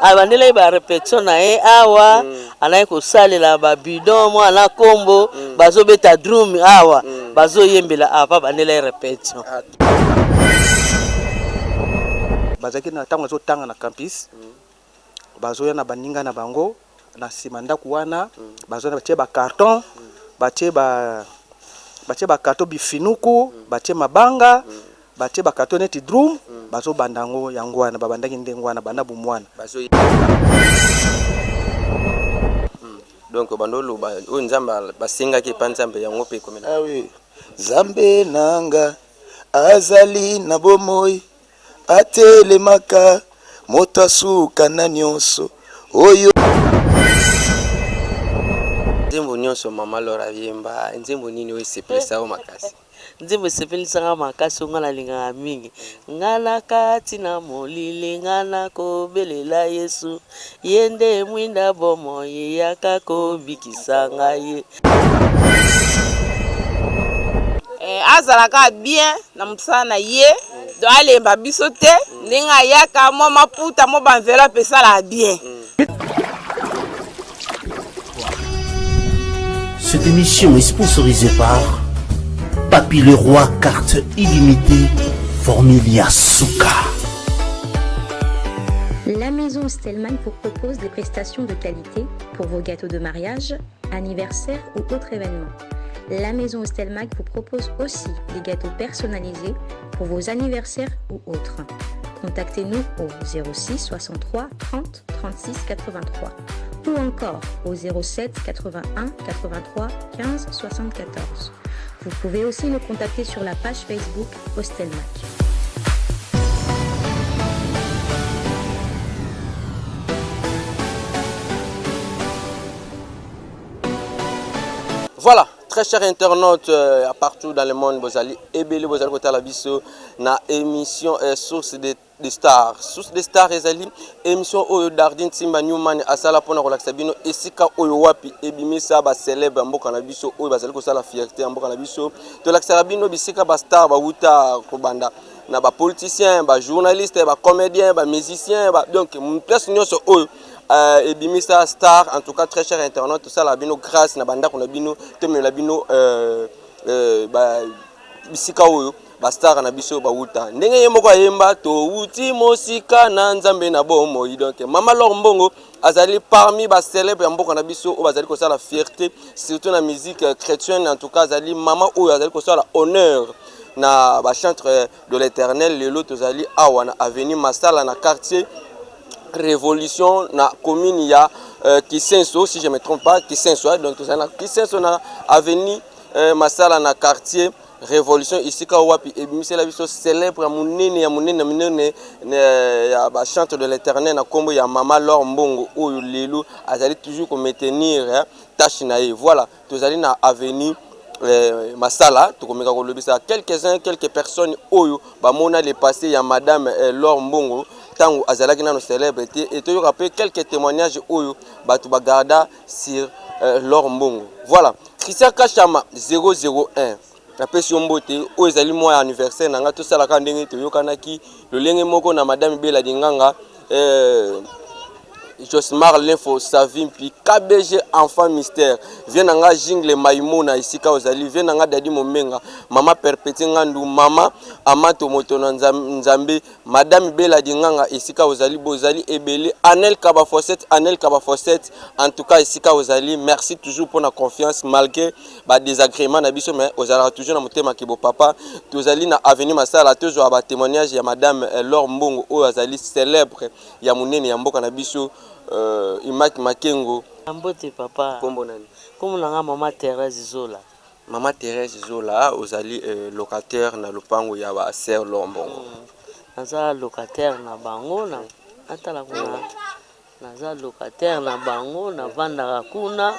Abandelaki ba repetition na ye awa mm. Anaki kosalela ba bidon mwa na kombo mm. Bazobeta drum awa mm. Bazoyembela awa pa bandelaki repetition ah. Bazalaki na ntango azotanga na campus mm. Bazoya na baninga na bango na nsima ndako wana mm. Bazoya batie ba carton mm. Batie ba batie ba carton bifinuku mm. Batie mabanga mm. Batie ba carton neti drum mm. Bazobanda yango yango wana babandaki ndenge wana banda bomwana bazo donc bando oloba oyo nzambe basengaki epa nzambe yango mpe ekomela. Ah oui. Nzambe nanga azali na bomoi atelemaka moto asuka na nyonso oyo. Nzembo nyonso mama Laura ayemba, nzembo nini oyo esepelisa yo makasi? Nzembo esepelisa nga makasi oyo nga nalingaka mingi nga na kati na molili nga nakobelela Yesu ye nde mwinda bomoi yaka kobikisa ngai. Eh, azala kaka bien na mosala na ye donc alemba biso te ndenge ayaka mwa maputa mwa baenveloppe esalaka bien. Cette émission est sponsorisée par Papy le Roi, carte illimitée, Formilia Souka. La maison Stelman vous propose des prestations de qualité pour vos gâteaux de mariage, anniversaire ou autres événements. La maison Stelmac vous propose aussi des gâteaux personnalisés pour vos anniversaires ou autres. Contactez-nous au 06 63 30 36 83 ou encore au 07 81 83 15 74. Vous pouvez aussi nous contacter sur la page Facebook Hostelmac. Voilà, très chers internautes euh, partout dans le monde, bozali ebele bozali kotala biso na émission euh, source de de star. Source de star ezali émission oyo Dardin Timba Newman asala pona kolakisa bino esika oyo wapi ebimisa ba célèbre ya mboka na biso oyo bazali kosala fierté ya mboka na biso. Tolakisaka bino bisika ba star bawuta kobanda na ba politiciens, ba journalistes, ba comédiens, ba musiciens, ba donc place nyonso oyo euh, ebimisa star. En tout cas très cher internaute, tosala bino grâce na bandako na bino, tomela bino euh, euh, ba bisika oyo ba star na biso bawuta ndenge ye moko ayemba towuti mosika na nzambe na bomoi. Donc mama Lor Mbongo azali parmi ba célèbre ya mboka na biso oyo bazali kosala fierté surtout na musique chrétienne. En tout cas azali mama oyo azali kosala honneur na ba chantre de l'éternel. Lelo tozali awa na avenue Masala na quartier Révolution na commune ya euh, Kisenso, si je me trompe pas, Kisenso, hein, donc tozali na Kisenso na avenue euh, Masala na quartier Revolution esika wapi ebimisela biso célèbre ya monene ya monene ya monene ya ba chantre de l'éternel na kombo ya mama Lor Mbongo oyo lelo azali toujours ko maintenir tâche na ye. Voilà, tozali na avenue eh, Masala, tokomeka kolobisa quelques-uns quelques personnes oyo bamona le passé ya madame eh, Lor Mbongo ntango azalaki nano célèbre te, et toyoka mpe quelques témoignages oyo bato bagarda sur eh, Lor Mbongo. Voilà, Christian Kachama 001 napesi yo mbote oyo ezali mwa ya anniversaire na ngai, tosalaka ndenge toyokanaki lolenge moko na madame Bela Dinganga eh, Josmar L'info Savimpi KBG enfant mystère vie na nga Jingle Maimona esika ozali vie na nga Dadi Momenga mama Perpétue Ngandu mama Amato moto na Nzambe Madame Bella Dinganga esika ozali bozali ebele Anel Kaba Fosset Anel Kaba Fosset en tout cas esika ozali merci toujours pour la confiance malgré ba désagrément na biso mais ozalaka toujours na motema kibo papa. Tozali na avenue Masala tozwa ba témoignage ya madame Laure Mbongo oyo azali célèbre ya munene ya mboka na biso euh, Imak Makengo. Mbote papa. Kombo nani? Kombo na nga mama Thérèse Zola. Mama Thérèse Zola, ozali euh, locataire na lopango ya ba sœur Laure Mbongo. Naza locataire na bango na natala kuna. Naza locataire na bango, navandaka kuna.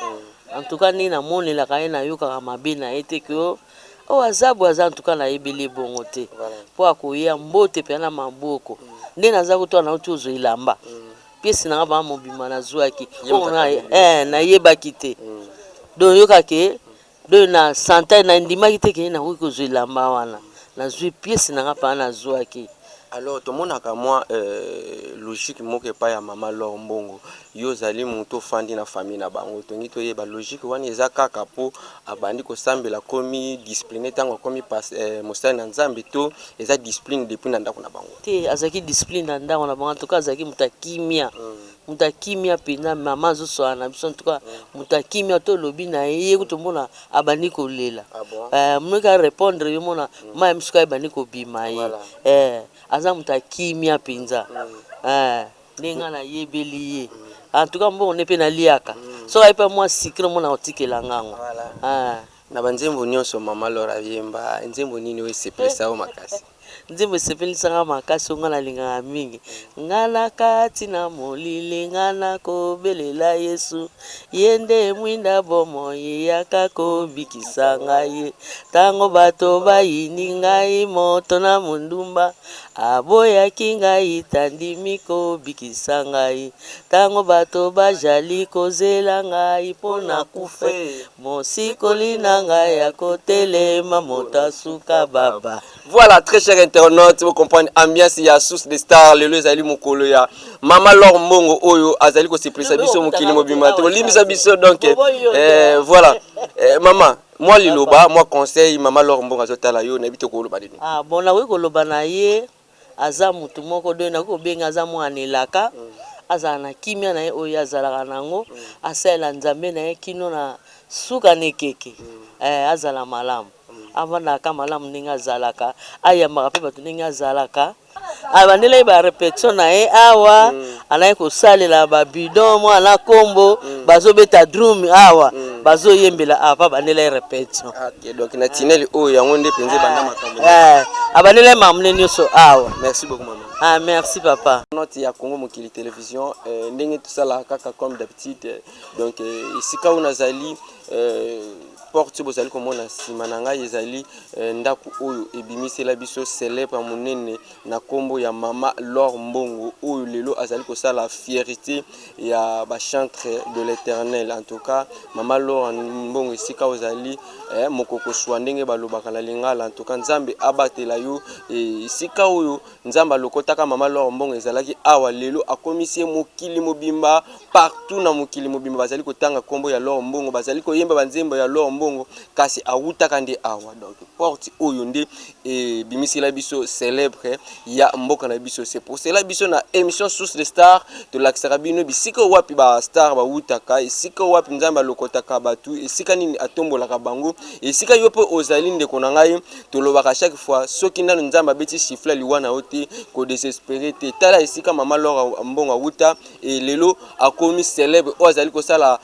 En tout cas ndenge namonelaka ye nayokaka mabe na ye te que oh aza boye aza, en tout cas nayebeli ye bongo te. Po akoya mbote mpenza na maboko. Nde naza kutu wana nauti kozwa elamba. Pièce na nga ba mobimba nazwaki. Oyo na eh nayebaki te. Donc yoka ke donc na santa na ndimaki te ke nakoki kozwa elamba wana. Nazwi pièce na nga mpenza nazwaki. Alors tomonaka mwa logique moko epai ya mama L'or Mbongo. Yo ozali moto ofandi na famille na bango, tongi toyeba logique wana eza kaka po abandi kosambela akomi discipline tango akomi mosali na Nzambe to eza discipline depuis na ndako na bango? Te, azalaki discipline na ndako na bango, en tout cas azalaki moto ya kimia. Moto ya kimia penza, mama azoswala na biso, en tout cas moto ya kimia, to lobi na ye, ye kutu omona abandi kolela. Ah bon? Moki a répondre yo mona mayi misu kaka ebandi kobima ye. Aza moto ya kimia penza. Ndenge nga nayebeli ye. En tout cas mbongo ne pe naliaka. Soki aye pe mwa sucre omona kotikela nga yango. Na ba nzembo nyonso mama Laure ayemba, nzembo nini oyo esepelisa yo makasi? Nzembo esepelisa nga makasi oyo nga nalingaka mingi, nga na kati na molili nga nakobelela Yesu, ye nde mwinda bomoi yaka kobikisa ngai, tango bato bayini ngai moto na mondumba aboyaki ngai tandimi kobikisa ngai, tango bato bajali kozela ngai mpo nakufe, Mosikoli na ngai akotelema moto asuka baba. Voilà, très cher internaute, vous comprenez ambiance ya source de star lelo ezali mokolo ya Mama L'or Mbongo oyo azali kosepelisa biso mokili mobimba te kolimbisa biso donc voilà mama mwa liloba mwa conseil Mama L'or Mbongo azotala yo nayebi te okoloba nini. Ah bon, nakoki koloba na ye aza mutu moko donc nakoki kobenga aza mwana elaka azala na kimia na ye oyo ye azalaka na yango asalela Nzambe na ye kino na suka na ekeke azala malamu avandaka kaka malamu ndenge azalaka ayambaka pe bato ndenge azalaka abandelaki ba repetition na ye awa anaki kosalela ba bidon mwana na kombo bazobeta drum awa bazoyembela awa pa abandelaki repetition. Ok, donc na tineli oyo yango nde penza ebanda makambo. Abandelaki makambo nde nyonso awa. Merci beaucoup maman. Ah merci papa. Note ya Congo Mokili Television ndenge tosalaka kaka comme d'habitude donc esika oyo nazali porte bozali komona nsima na ngai ezali ndako oyo ebimisela biso célèbre ya monene na kombo ya mama L'or Mbongo oyo lelo azali kosala fierté ya ba chantre de l'éternel. En tout cas mama L'or Mbongo esika ozali mokokoswa ndenge balobaka na lingala, en tout cas Nzambe abatela yo. Esika oyo Nzambe alokotaka mama L'or Mbongo ezalaki awa, lelo akomisi ye mokili mobimba, partout na mokili mobimba bazali kotanga kombo ya L'or Mbongo, bazali koyemba ba nzembo ya L'or Mbongo, kasi awutaka nde awa. Donc porte oyo nde ebimisela biso célèbre ya mboka na biso. C'est pour cela biso na émission Source de Star tolakisaka bino bisika wapi ba star bawutaka, esika wapi Nzambe alokotaka batu, esika nini atombolaka bango, esika yo pe ozali ndeko na ngai. Tolobaka chaque fois soki nanu Nzambe abeti sifflet liwa na yo te, ko desesperer te. Tala esika mama Laure Mbongo awuta et lelo akomi célèbre oyo azali kosala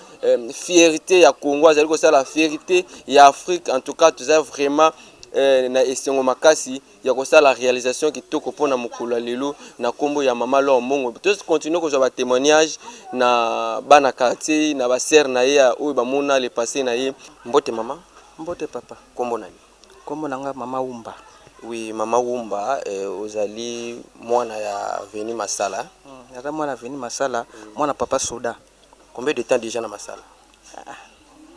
fierté ya Congo, azali kosala fierté ya Afrique. En tout cas toza vraiment na esengo makasi ya kosala réalisation kitoko mpona mokolo ya lelo na kombo ya mama Laure Mbongo. To continuer kozwa ba témoignages na bana quartier, na ba sœurs na ye oyo bamona le passé na ye. Mbote mama. Mbote papa. Kombo nani? Kombo na nga mama Wumba. Oui mama Wumba, ozali mwana ya Avenue Masala? Naza mwana Avenue Masala, mwana papa Soda. Combien de temps déjà na Masala? Ah,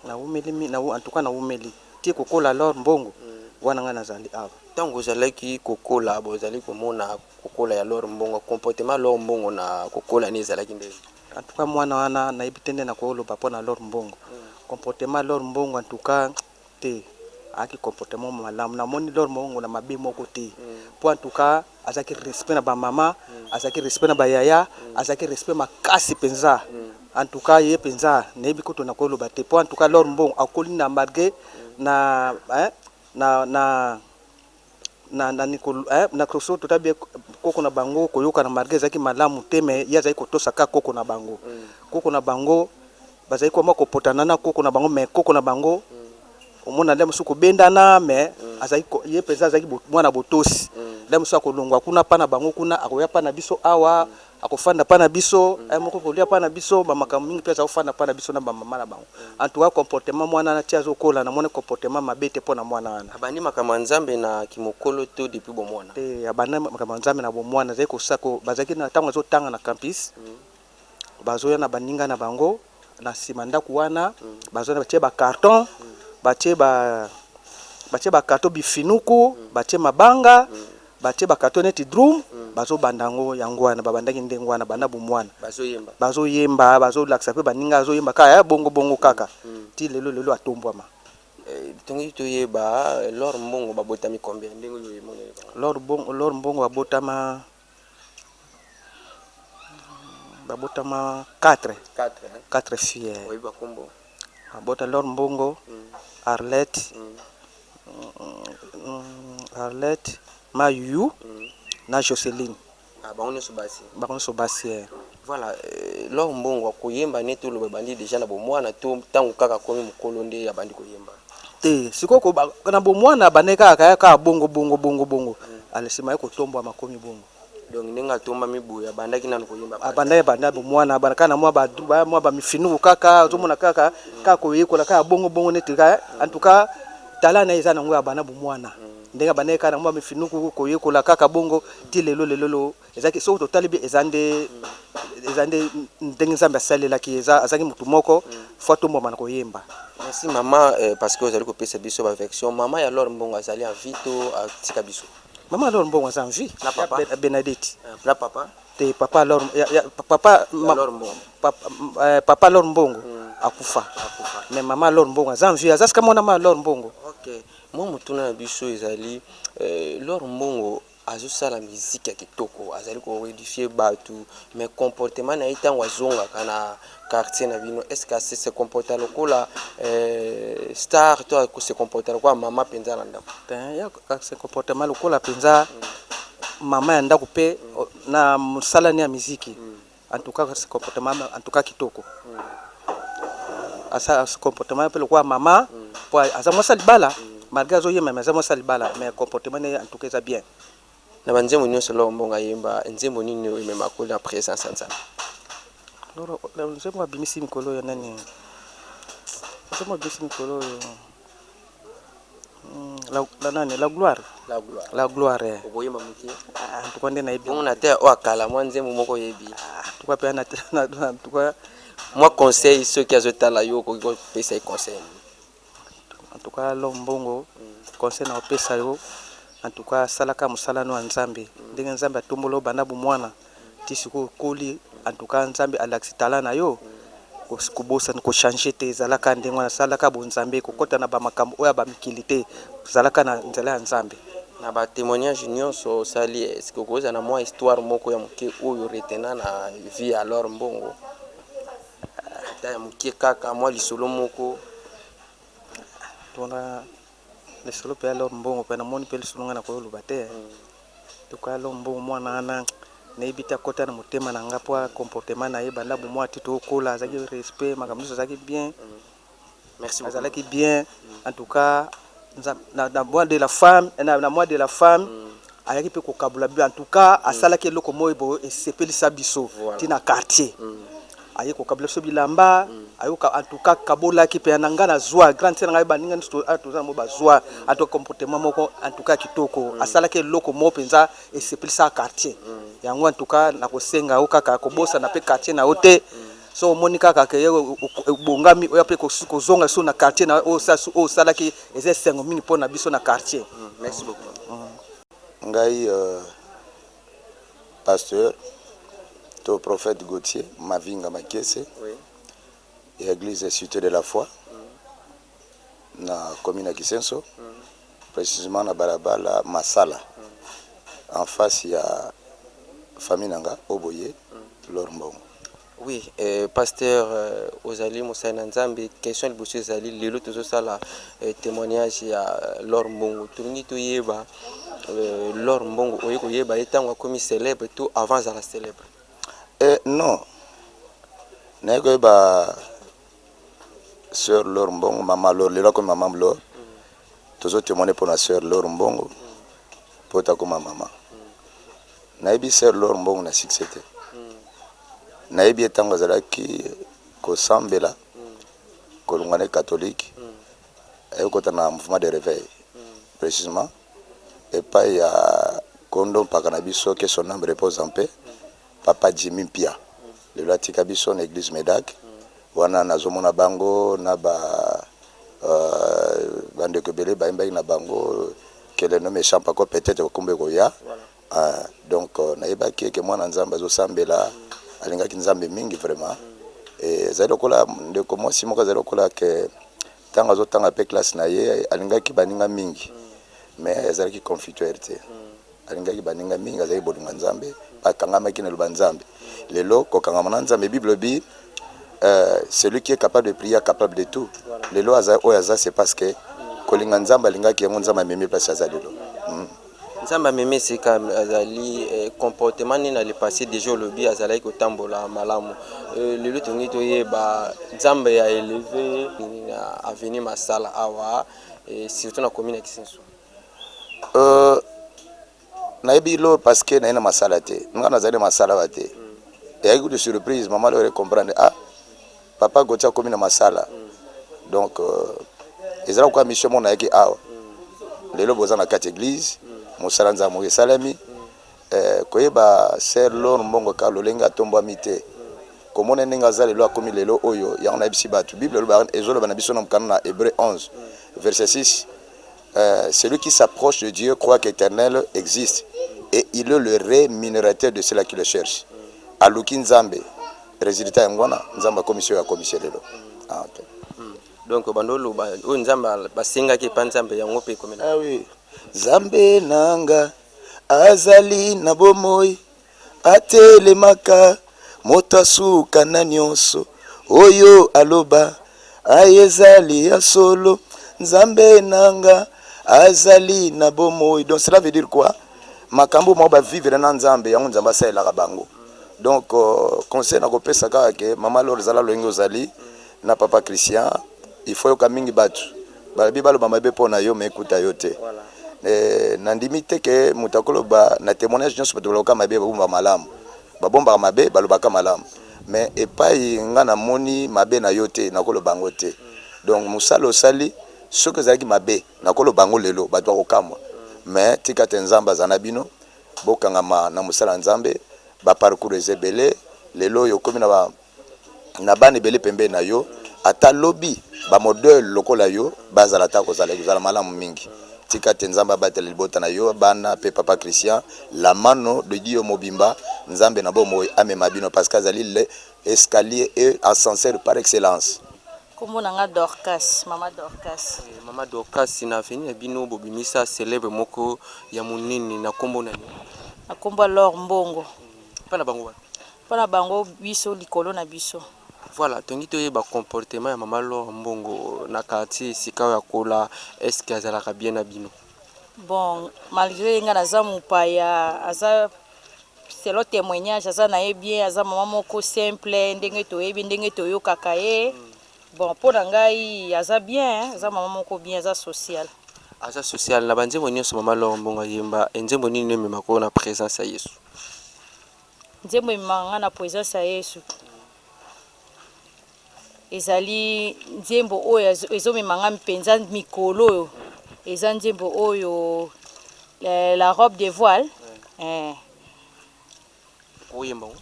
nawumeli mi, na, en tout cas nawumeli ti kokola L'or Mbongo wana nga nazali awa. Tango ozalaki kokola, bozali komona kokola ya L'or Mbongo, comportement L'or Mbongo na kokola ne ezalaki ndenge? En tout cas mwana wana nayebi te nde nakoloba mpo na L'or Mbongo. Comportement L'or Mbongo en tout cas te, ayaki comportement malamu, namoni L'or Mbongo na mabe moko te. Po en tout cas azalaki respect na ba mama, azalaki respect na ba yaya, azalaki respect makasi penza. En tout cas ye penza nayebi kutu nakoloba te po en tout cas L'or Mbongo akoli na malgre na hein, na na na na Nicol eh, na soki totali bien koko na bango koyokana malgre ezalaki malamu te mais ye azalaki kotosa kaka koko na bango. Koko na bango bazalaki koma kopotana na koko na bango mais koko na bango omona nde mosusu kobendana mais azalaki ye mpenza azalaki mwana botosi. Nde mosusu akolongwa kuna pa na bango kuna akoya pa na biso awa akofanda pa na biso, moko kolia pa na biso, ba makambo mingi pe aza kofanda pa na biso na ba mama na bango. En tout cas comportement mwana wana ti azokola namoni comportement mabe te pona mwana wana. Abandi makambo ya Nzambe na kimokolo to depuis bomwana? Te, abanda makambo ya Nzambe na bomwana, azalaki kosa ko bazalaki na tango azotanga na campus, bazoya na baninga na bango na sima ndaku wana, bazoya batie ba carton, batie ba batie ba carton bifinuku, batie mabanga, batie ba carton neti drum. Bazobanda yango, yango wana babandaki ndenge wana, banda bomwana. Bazoyemba. Bazoyemba, bazolakisa mpe baninga, azoyemba kaka ya bongo bongo kaka ti lelo lelo atombwama. Tongi toyeba, L'or Mbongo babotami combien, ndenge oyo emoneli bango? L'or Mbongo babotama 4. 4? 4 filles. Oyebi bakombo? Babota L'or Mbongo, Arlette, Arlette, Mayu na Joseline. Ah, bango nyonso basi? Bango nyonso basi. Voilà. L'or Mbongo akoyemba neti oloba, ebandi déjà na bomwana to ntango kaka akomi mokolo nde abandi koyemba? Te, sikoyo na bomwana abandaki kaka kaya kaka bongo bongo bongo bongo, ale nsima ye kotombwama, akomi bongo. Donc ndenge atombami boye, abandaki nano koyemba? Abandaki, banda bomwana, abanda kaka na mwa bamifinuku kaka, ozomona kaka kaka koyekola kaka bongo bongo neti kaka. En tout cas, tala na ye eza nango ya bana bomwana, ndenge abandaki kaka na mwa mifinuku, koyekola kaka bongo ti lelo lelo lo ezalaki. Soki totali bi, eza nde ndenge Nzambe asalelaki, eza azalaki motu moko fo atombwama na koyemba. Merci mama, parce que ozali kopesa biso baversion. Mama ya L'or Mbongo azali en vie to atika biso? Mama L'or Mbongo aza en vie. Na papa? Benedicte. Na papa? Te, papa L'or ya papa Ya L'or Mbongo. Papa, papa L'or Mbongo akufa. Akufa. Mais mama L'or Mbongo aza en vie, aza sika mwana ma L'or Mbongo. Ok, mwa motuna na biso ezali, L'or Mbongo azosala miziki ya kitoko, azali koédifier bato, mais comportement na ye ntango azongaka na quartier na bino, est ce que ase se comporta lokola star to se comporta lokola mama mpenza na ndako? Te, ya se comportement lokola mpenza mama ya ndako mpe na mosala ne ya miziki. En tout cas, se comportement en tout cas kitoko, asa se comportement mpe lokola mama, po aza mwasi ya libala. Malgré azoyemba, mais aza mwasi ya libala, mais comportement ne en tout cas eza bien. Na banzembo nyonso L'or Mbongo ayemba, nzembo nini oyo ememaka na présence ya Nzambe? Nzembo abimisi mikolo oyo nani? Nzembo abimisi mikolo oyo, la nani, La Gloire. La Gloire. La Gloire, eh. Okoyemba moke? Ah, en tout cas nde nayebi. Bongo na te oyo akala, mwa nzembo moko oyebi? Ah, en tout cas mpe en tout cas. Mwa conseil, soki azotala yo, okoki kopesa ye conseil? En tout cas, L'or Mbongo, conseil na kopesa yo, en tout cas, asalaka mosala no ya Nzambe ndenge Nzambe atombola yo banda bomwana ti sikoyo okoli. En tout cas, Nzambe alakisi tala na yo, kobosana kochanger te, ezalaka ndenge wana. Asalaka bonzambe, kokɔta na bamakambo oyo ya bamikili te, ozalaka na nzela ya Nzambe. Na batémoignage nyonso osali, est-ce okozala na mwa histoire moko ya moke oyo retena na vie ya L'or Mbongo, ata ya moke kaka, mwa lisolo moko? Tona lisolo mpe ya L'or Mbongo mpe namoni mpe lisolo ngai nakoyoloba te. Toka L'or Mbongo, mwana wana nayebi te, akɔta na motema na nga mpo comportement na ye banda bomwa ti tokola, azalaki respect, makambo nyonso azalaki bien. Merci. Azalaki bien. En tout cas, na mois de la femme, na mois de la femme, ayaki mpe kokabola bi. En tout cas, asalaki eloko moko boye esepelisa biso ntina quartier. Aye kokabola biso bilamba, ayoka. En tout cas, kabolaki mpe na nga, nazwa grande sœur na ngai, baninga nyonso toza na mo bazwa. En tout cas, comportement moko en tout cas kitoko, asalaki eloko moko mpenza esepelisa quartier yango. En tout cas, nakosenga yo kaka kobosana mpe quartier na yo te. So omoni kaka ke ebongami, oya mpe kozonga so na quartier na oyo osalaki, eza esengo mingi mpo na biso na quartier. Merci beaucoup. Ngai pasteur to prophète Gauthier Mavinga Makese, ya église Cité de la Foi, na commune ya Kisenso, précisément na balabala Masala, en face ya famille na nga oboye L'or Mbongo. Oui, pasteur, ozali mosali na Nzambe. Question liboso ezali, lelo tozosala témoignage ya L'or Mbongo. Tolingi toyeba, L'or Mbongo, oye koyeba ye ntango akomi célèbre to avant azala célèbre? Non, naye koyeba sœur L'or Mbongo, mama L'or, lelo akomi mama L'or. Tozotémoigne mpona sœur L'or Mbongo mpo takoma mama. Nayebi sœur L'or Mbongo na succès te. Nayebi ye ntango azalaki kosambela, kolongwa na catholique, ayekota na mouvement de réveil, précisément epai ya kondo mpaka na biso, que son âme repose en paix, papa Jimmy Mpia, lelo atika biso, na église Medak wana. Nazomona bango na ba bandeko ebele bayembaki na bango, que le nom échappe encore, peut-être bakombo ekoya. Ah, donc euh, nayebaki eke mwana Nzambe azosambela, alingaki Nzambe mingi vraiment. Ezali lokola ndeko mwasi moko azali lokola ke ntango azotanga mpe classe na ye, alingaki baninga mingi, mais azalaki confiteur te. Alingaki baninga mingi, azalaki bolingo ya Nzambe, akangamaki na liloba Nzambe. Lelo kokangama na Nzambe, Bible elobi celui qui est capable de prier capable de tout. Lelo aza oyo aza, c'est parce que kolinga Nzambe alingaki yango, Nzambe amemi place aza lelo. Nzambe amemi esika azali. Comportement nini na le passé? Déjà olobi azalaki kotambola malamu. Lelo tolingi toyeba Nzambe ya élevé na avenue Masala awa, surtout na commune ya Kisenso. Nayebi lo parce que naye na Masala te, nga nazali na Masala wa te. Eyaki kutu surprise, mama Lor comprendre, ah, papa Gautier akomi na Masala. Donc ezala koka mission moko nayaki awa. Lelo boza na kati église, mosala Nzambe moko esalemi. Koyeba sœur Lor Mbongo ka lolenge atombwami te, komona ndenge aza lelo, akomi lelo oyo, yango nayebisi bato, Bible ezoloba na biso na mokanda na Hébreu 11 verset 6: celui qui s'approche de Dieu croit qu'Éternel existe et il est le rémunérateur de ceux-là qui le cherchent. Aluki Nzambe, résultat yango wana Nzambe akomisi oyo akomisi lelo. Ah, okay. Donc bando oloba oyo Nzambe basengaki epa Nzambe, yango mpe ekomi. Ah oui. Nzambe nanga azali na bomoi, atelemaka moto asuka na nyonso oyo aloba ayezali ya solo. Nzambe nanga azali na bomoi. Donc cela veut dire quoi? Makambo moko bavivre na Nzambe, yango Nzambe asalelaka bango. Donc conseil nakopesa kaka ke mama Lor, ezala loyenge ozali na papa Christian, il faut yoka mingi. Bato balobi baloba mabe mpo na yo, me ekuta yo te. Nandimi te ke moto akoloba na témoignage nyonso. Bato balobaka mabe, babomba malamu, babombaka mabe, balobaka malamu. Mais epai nga namoni mabe na yo te, nakoloba yango te. Donc mosala osali, soki ezalaki mabe, nakoloba yango lelo, bato bakokamwa. Mais tika te, Nzambe aza na bino, bokangama na mosala ya Nzambe. Baparcours eza ebele. Lelo oyo okomi na bana ebele pembeni na yo, ata lobi bamodèle lokola yo bazala, ata kozala malamu mingi. Tika te Nzambe abatela libota na yo, bana mpe papa Christian Lamano de Dio mobimba. Nzambe na bomoi amema bino, parce que azali le escalier et ascenseur par excellence. Kombo na nga Dorcas, mama Dorcas. Mama Dorcas, na avenue na bino bobimisa célèbre moko ya monene na nkombo nani? Na nkombo ya Lor Mbongo. Mpa na bango wapi? Mpo na bango biso likolo na biso. Voilà, tongi toyeba comportement ya mama Lor Mbongo na quartier esika oyo akola. Est ce que azalaka bien na bino? Bon, malgré nga naza mopaya, aza, selon témoignage, aza na ye bien. Aza mama moko simple, ndenge toyebi, ndenge toyokaka ye. Bon, mpo na ngai aza bien, aza mama moko bien, aza social. Aza social. Na banzembo nyonso mama Lor Mbongo ayemba, nzembo nini ememaka oyo na présence ya Yesu? Nzembo ememaka nga na présence ya Yesu ezali nzembo oyo ezomema nga mpenza mikolo oyo, eza nzembo oyo La robe de voile. Oyemba ngo?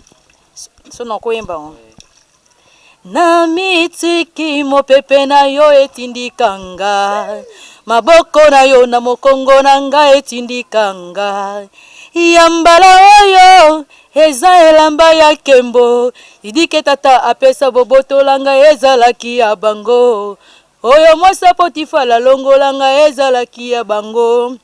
So nakoyemba ngo. Na mitiki mopepe na yo etindika nga, maboko na yo na mokongo na nga etindika nga. Ya mbala oyo eza elamba ya nkembo, idike tata apesa bobotolanga ezalaki ya bango. Oyo mwasi Potifala alongolanga ezalaki ya bango.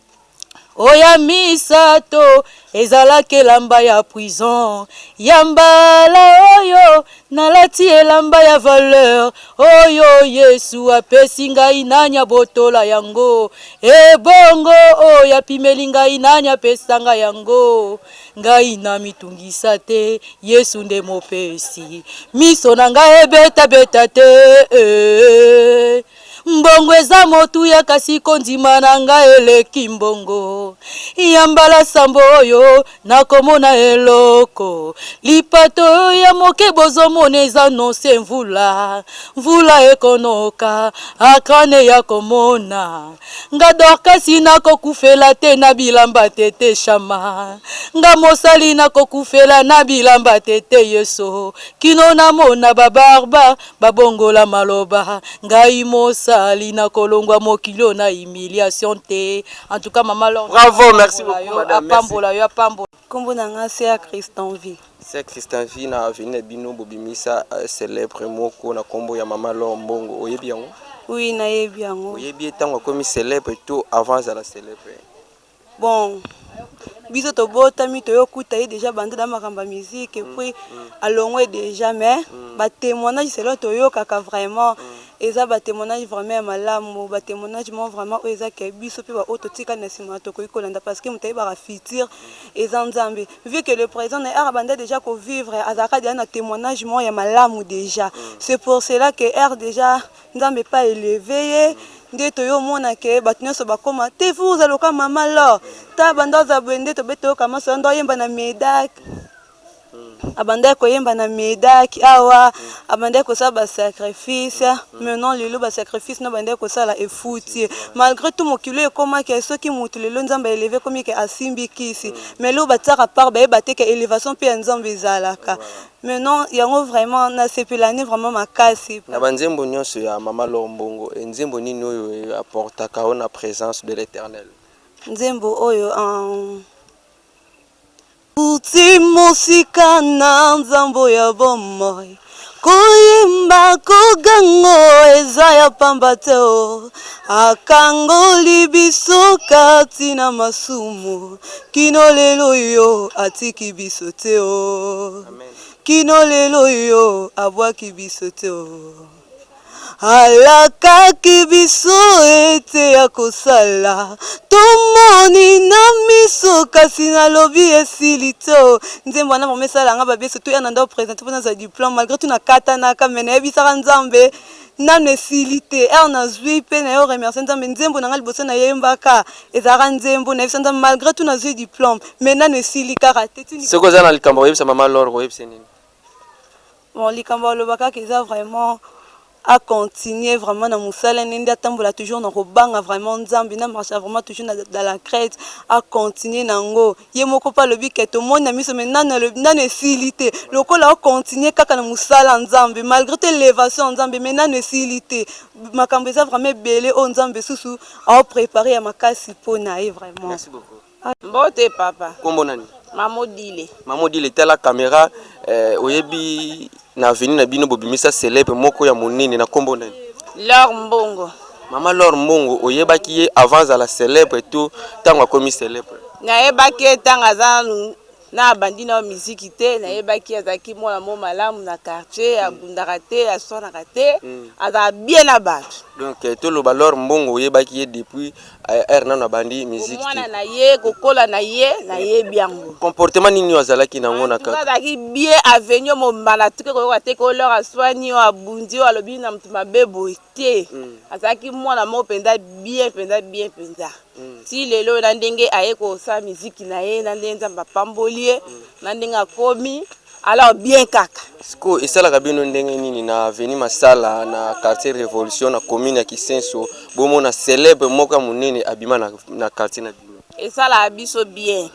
Oya misato ezalaki elamba ya prison. Ya mbala oyo nalati elamba ya valeur oyo Yesu apesi ngai, nani abotola yango? Ebongo oyo apimeli ngai, nani apesa ngai yango? Ngai na mitungisa te, Yesu nde mopesi. Miso na ngai ebetabeta te eh. Mbongo eza motuya, kasi kondima na ngai eleki mbongo. Ya mbala sambo oyo nakomona eloko. Lipato ya moke bozomona eza nonse mvula, mvula ekonoka akrane ya komona. Nga Dorkasi nakokufela te na bilamba te te shama. Nga mosali nakokufela na bilamba te te Yesu, kino namona babarbare babongola maloba. Ngai mosali. asali nakolongwa mokili oyo na humiliation te. En tout cas, mama Lor, Bravo, merci beaucoup, madame, merci. Apambola yo, apambola. Nkombo na nga Sea Christian Vie. Sœur Christian Vie, na avenue na bino bobimisa célèbre moko na nkombo ya mama Lor Mbongo, oyebi yango? Oui, nayebi yango. Oyebi ye ntango akomi célèbre to avant azala célèbre? Bon, biso tobotami, toyokuta ye déjà banda na makambo ya musique, et puis alongwe déjà, mais batémoignage selo toyokaka vraiment eza batémoignage vraiment ya malamu, batémoignage mo vraiment oyo eza ke biso mpe baoyo totikali na nsima tokoki kolanda, parce que moto ayebaka futur eza Nzambe. Vu que le président na ere banda déjà kovivre, azalaka déjà na témoignage moko ya malamu déjà. C'est pour cela que ere déjà Nzambe epa élevé ye, nde toyomona ke bato nyonso bakóma te fu ozaloka mama Lor ta banda aza boye, nde tobe toyoka maso ndo oyemba na Medak, abandaki koyemba na Medak awa, abandaki kosala basacrifice. Maintenant lelo basacrifice no abandaki kosala efuti. Malgré tout, mokili ekomaki soki motu lelo Nzambe aélevé, ekomi ke asimbi kisi, mais lelo batiaka part, bayeba te ke élévation mpe ya Nzambe ezalaka. Maintenant yango vraiment nasepelani vraiment makasi. Na banzembo nyonso ya mama Lor Mbongo, nzembo nini oyo aportaka yo na présence de l'Éternel? Nzembo oyo uti mosika na nzambo ya bomoi, koyemba kogango eza ya pamba te o, akangoli biso kati na masumu, kino lelo yo atiki biso te o, kino lelo yo abwaki biso te o, alakaki biso ete ya kosala, tomoni na miso, kasi nalobi esili to. Nzembo wana vraiment esalanga babie, surtout ya na ndo présente mpo nazwa diplôme. Malgré tout nakatanaka, mais nayebisaka Nzambe nano esili te. Ere nazwi mpe nayo remercie Nzambe. Nzembo na nga liboso nayembaka ezalaka nzembo nayebisa Nzambe: malgré tout nazwi diplôme, mais nano esili kaka te. Soki oza na likambo oyebisa mama Lor, oyebisa nini? Bon, likambo aloba kaka eza vraiment acontinue vraiment na mosala nde atambola toujours na kobanga vraiment Nzambe, na marche vraiment toujours dans la crainte, acontinue nango. Ye moko mpe alobi ke tomoni na miso, mais nano nano esili te. Lokola acontinue kaka na mosala Nzambe, malgré te élévation ya Nzambe, mais nano esili te. Makambo eza vraiment ebele oyo Nzambe susu aoprépare ya makasi mpo na ye vraiment. Merci beaucoup. Mbote, papa. Kombo nani? Mamodile. Mamodile, tala caméra. Oyebi na avenue na bino bobimisa célèbre moko ya monene na nkombo nani? Lor Mbongo. Mama Lor Mbongo, oyebaki ye avant azala célèbre to ntango akomi célèbre? Nayebaki ye ntango aza nanu na abandi na miziki te. Nayebaki azalaki mwana mo malamu na quartier, abundaka te, aswanaka te, azala bien na bato. Donc toloba Lor Mbongo oyebaki ye depuis ere nano abandi miziki? Mwana na ye, kokola na ye, nayebi yango. Comportement nini oyo azalaki nango na kaka? Azalaki bien. Avenue mobimba na tuke koyoka te ko Lor aswani oyo, abundi oyo, alobi na moto mabe boye te. Azalaki mwana moko mpenza bien, mpenza bien, mpenza ti lelo na ndenge aye kosala miziki na ye, na ndenge Nzambe apamboli ye, na ndenge akomi alors bien kaka. Sikoyo esalaka bino ndenge nini na avenue Masala, na quartier Révolution, na commune ya Kisenso, bomona célèbre moko ya monene abima na quartier na bino? Esalaka biso bien,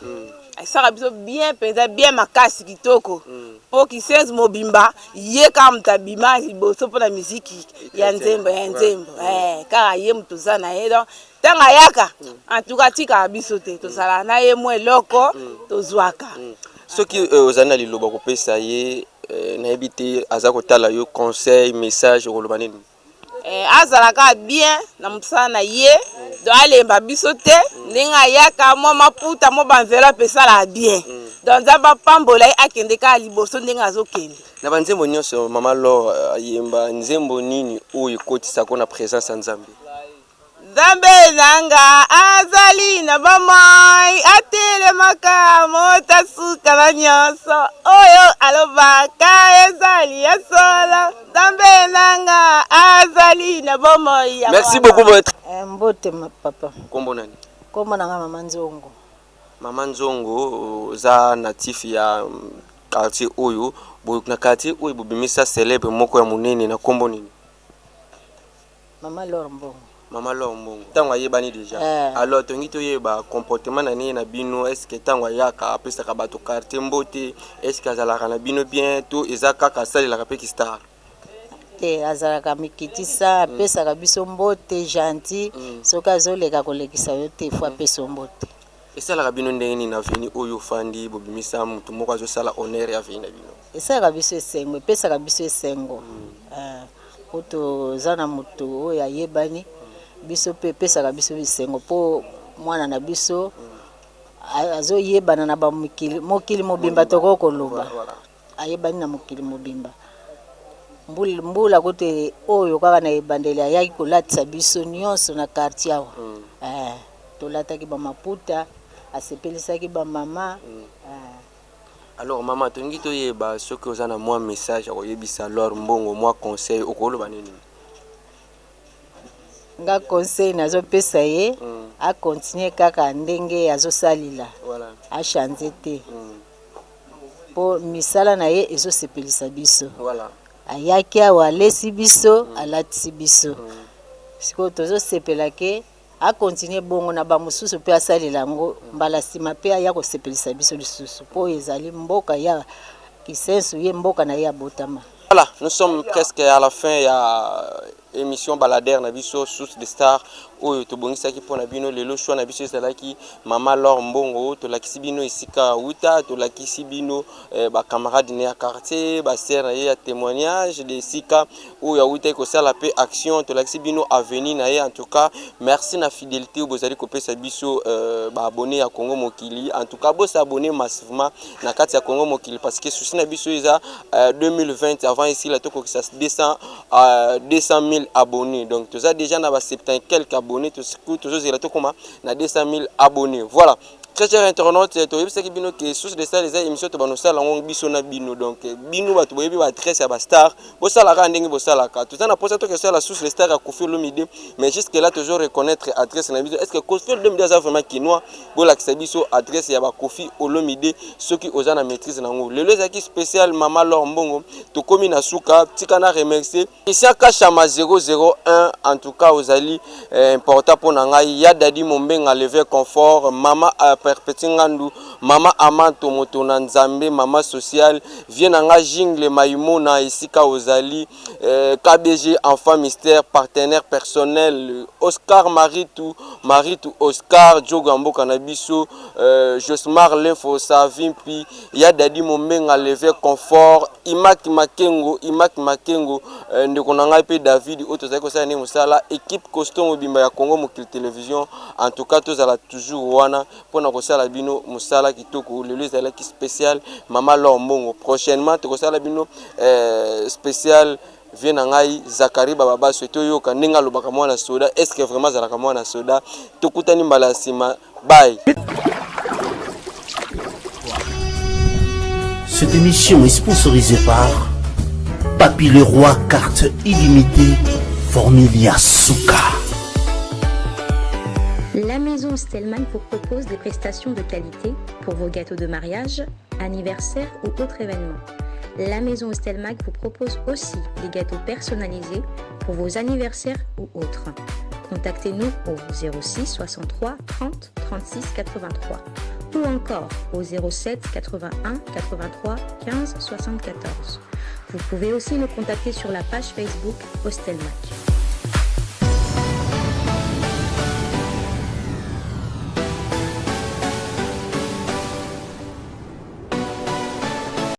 esalaka biso bien mpenza, bien makasi, kitoko, mpo Kisenso mobimba ye kaka moto abima liboso mpona miziki ya nzembo ya nzembo. Kaka ye moto oza na ye. Donc ntango ayaka, en tout cas atikaka biso te, tozalaka na ye, mwa eloko tozwaka. Soki ozali na liloba kopesa ye, nayebi te, aza kotala yo, conseil, message, okoloba nini? Azalaka bien na mosala na ye, donc alemba biso te. Ndenge ayaka, mwa maputa, mwa baenveloppe, esalaka bien. Donc Nzambe apambola ye, akende kaka liboso ndenge azokende. Na banzembo nyonso mama Lor ayemba, nzembo nini oyo ekotisako na présence ya Nzambe? Nzambe nanga azali na bomoi, atelemaka moto asuka na nyonso oyo alobaka ezali ya solo. Nzambe nanga azali na bomoi. Merci beaucoup, maître. Mbote, papa. Kombo nani? Kombo nanga mama Nzongo. Mama Nzongo, oza natif ya quartier oyo. Na quartier oyo bobimisa célèbre moko ya monene na nkombo nini? Mama Lor Mbongo. Mama Lor Mbongo, ntango ayebani déjà, alors tongi toyeba comportement na nini na bino. Est ce que ntango ayaka apesaka bato quartier mbote? Est ce que azalaka na bino bien to eza kaka asalelaka mpe kistar? Te, azalaka mikitisa, apesaka biso mbote, gentil. Soki azoleka kolekisa yo te, faut apesa yo mbote. Esalaka bino ndenge nini na avenue oyo ofandi bobimisa mutu moko azosala honneur ya avenue na bino? Esalaka biso esengo, epesaka biso esengo po toza na mutu oyo ayebani, biso pe epesaka biso esengo po mwana na biso azoyebana na ba mokili, mokili mobimba tokoki koloba ayebani na mokili mobimba. Mbula kutu oyo kaka na ebandeli ayaki kolatisa biso nyonso na quartier awa. Eh, tolataki ba maputa, asepelisaki ba mama. Eh. Alors mama, tolingi toyeba soki oza na mwa message ya koyebisa L'or Mbongo, mwa conseil, okoloba nini? Nga conseil nazopesa ye, a continuer kaka ndenge azosalila, a changer te. Po misala na ye ezosepelisa biso. Ayaki awa alesi biso, alatisi biso. Sikoyo tozosepela ke a continuer bongo na ba mosusu pe asalela yango mbala sima pe aya kosepelisa biso lisusu po ezali mboka ya Kisensu ye mboka na ye abotama. Voilà, nous sommes presque à la fin ya émission baladeur na biso Source de Star oyo tobongisaki mpo na bino lelo. Choix na biso ezalaki Mama L'or Mbongo. Tolakisi bino esika awuta, tolakisi bino ba camarade na ye ya quartier, ba sœur na ye ya témoignage de esika oyo awutaki kosala mpe action, tolakisi bino avenue na ye. En tout cas, merci na fidélité oyo bozali kopesa biso, ba abonné ya Congo Mokili. En tout cas, bosabonner massivement na kati ya Congo Mokili, parce que souci na biso eza 2020 avant esila tokokisa 200 000 abonnés. Donc toza déjà na ba 70 et quelques abonnés, tozozela tokoma na 200 000 abonnés. Voilà, très cher internaute, toyebisaki bino ke Source de Star eza émission tobanda kosala yango biso na bino. Donc bino bato boyebi ba adresse ya ba star, bosalaka ndenge bosalaka. Toza na mposa tokesala Source de Star ya Koffi Olomide, mais jusque là tozo reconnaître adresse na biso. Est ce que Koffi Olomide aza vraiment kinois? Bolakisa biso adresse ya ba Koffi Olomide soki oza na maîtrise nango. Lelo ezalaki spécial Mama L'or Mbongo, tokomi na suka. Tika na remercier Christian Kashama 001, en tout cas ozali important mpo na ngai. Ya Dadi Mombenga Leve Confort, Mama Perpétue Ngandu, Mama Amanto moto na Nzambe, Mama Sociale, vie na ngai Jingle Maimona esika ozali, KBG Enfant Mystère, partenaire personnel Oscar Maritu, Maritu Oscar Djogo ya mboka na biso, Josmar Lenfo Savimpi, ya Dadi Mombenga Leve Confort, Imak Makengo, Imak Makengo, ndeko na ngai mpe David oyo tozali kosala nde mosala, équipe costaud mobimba ya Congo Mokili Télévision. En tout cas, tozala toujours wana mpona kosala bino mosala kitoko. Lelo ezalaki spécial Mama L'or Mbongo. Prochainement tokosala bino spécial vie na ngai Zakari Bababaso, toyoka ndenge alobaka mwana soda. Est ce que vraiment azalaka mwana soda? Tokutani mbala ya nsima, bye. Cette émission est sponsorisée par Papy le Roi, carte illimitée, Formilia Souka. La maison Stellman vous propose des prestations de qualité pour vos gâteaux de mariage, anniversaire ou autres événements. La maison Stelmag vous propose aussi des gâteaux personnalisés pour vos anniversaires ou autres. Contactez-nous au 06 63 30 36 83 ou encore au 07 81 83 15 74. Vous pouvez aussi nous contacter sur la page Facebook Hostelmac.